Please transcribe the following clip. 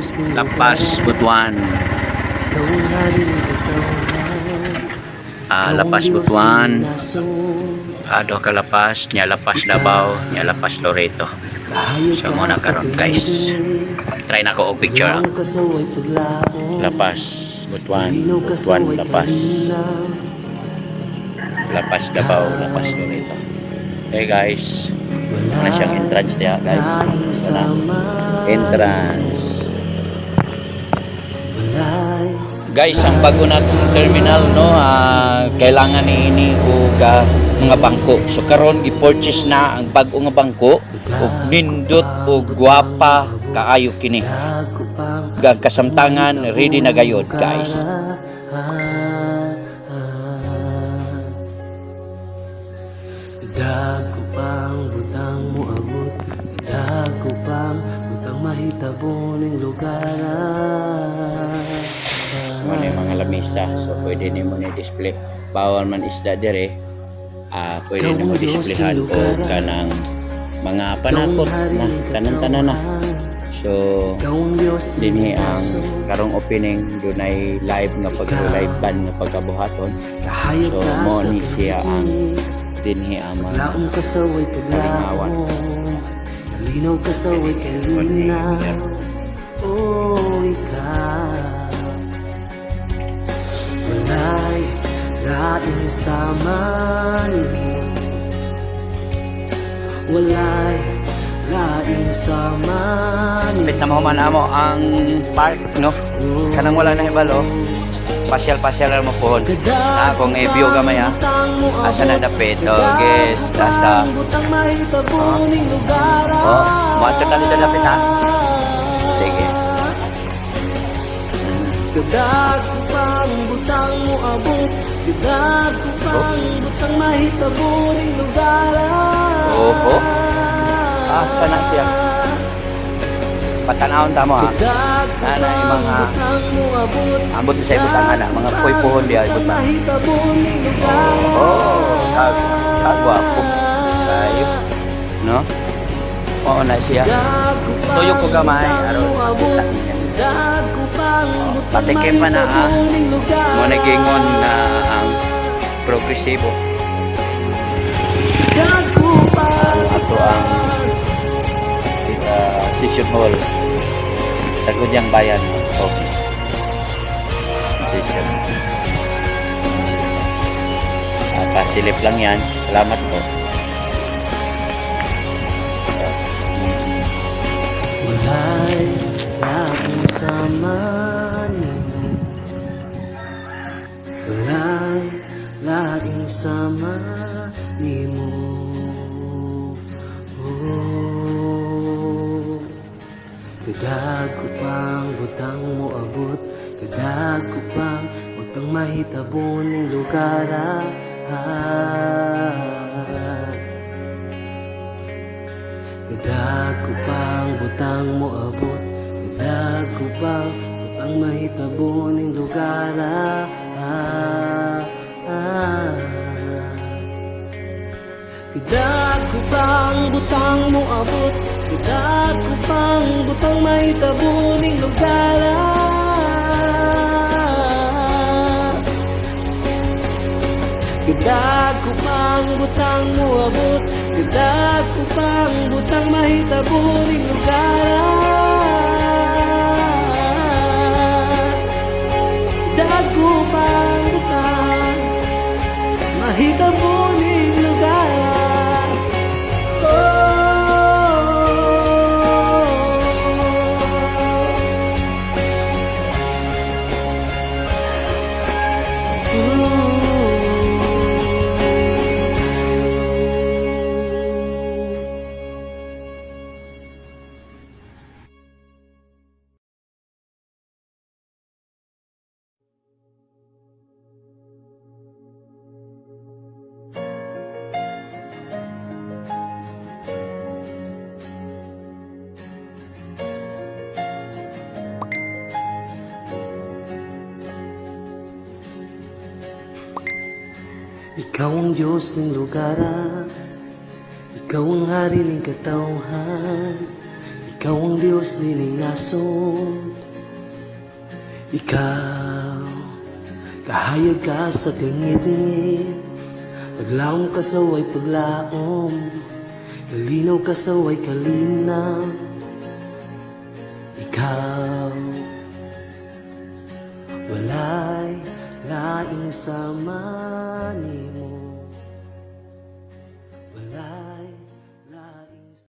Diyos ning La Paz, Butuan. Ikaw ang hari ng katawhan. Ah, Ikaw La ang Paz, Diyos Butuan. ning nasod. Duha ka La Paz, nya La Paz Davao, nya La Paz Loreto. Kahayag So ka muna sa karon, guys. tinubig. Try na ko og picture. Laom ka sa way paglaom. La Paz, Butuan, Linaw ka sa Butuan, way La Paz. kalinaw. La Paz Davao, La Paz Loreto. Hey guys, Wala na siyang entrance diha, guys. laing Wala. sama. Entrance. Walay Guys, ang bago natong terminal, no, kailangan niini og mga bangko. So karon gi-purchase na ang bag-o nga bangko ug nindot og gwapa kaayo kini. Dako pang Ug ang kasamtangan ready na gayod, guys. Dako pang butang moabot. Dako pang butang mahitabo ning lugar. So, mo na yung mga lamisa. So pwede nimo ni display. Bawal man isda dire. Pwede nimo displayhan og kanang mga panakot na tanan-tanan na. So Ikaw ang Diyos ning dinhi ang nasod. Karong opening, dunay live nga pag live band nga pagkabuhaton. Kahayag So ka mo sa ni siya ang tinubig. Dinhi ang mga Laom ka sa way kalingawan. paglaom. Kalinaw ka sa way kalinaw. Oh, ikaw. Walay laing sama nimo. Walay laing sama nimo. Pit na mahuman amo ang park, no? Kanang wala na hibalo. Pasyal-pasyal lang mo pohon. Ah, kung i-view gamay ha. Asa na dapit? Oh, guys, asa. Oh, Oh, moadto ta dito dapit ha. Sige. Kadako pang butang mo abot. Kadako pang butang mahitabo ning lugar. Oho. Asa na siya? Patanawon ta mo ha. Kadako Nana, yung pang mga butang mo abot. Ambot sa ibutang ana, mga puy-puhon diha Butang ibutang. mahitabo ning lugar. Oh, kag kagwapo. Kayo. No? Oo na siya. Dako pang Tuyo ko gamay butang aron mo abot. makita niya. Dako pang butang Patikim pa na, ah. mahitabo ning lugar. Mo nagingon na ang progresibo. Dako pang Ato ang session hall sa Gudyang Bayan office. Session. Pasilip lang yan. Salamat po. Walay laing sama nimo. Walay laing sama nimo. Oh. Kadako pang butang mo abot. Kadako pang butang mahitabo ning lugar. Kadako pang butang mo abot. Kadako pang butang mahitabo ning lugar. Kadako pang butang mo abot. Kadako pang butang mahitabo ning lugar. Kadako pang butang mo abot. Kadako pang butang mahitabo ning lugar. Dako pang butang mahitabo ning lugar. Oh. Ooh. Ikaw ang Diyos ng lugar. Ikaw ang hari ng katawhan. Ikaw ang Diyos nining nasod. Ikaw, kahayag ka sa kangitngit. Naglaom ka sa way paglaom. Kalinaw ka sa way kalinaw. Ikaw, walay laing sama nimo.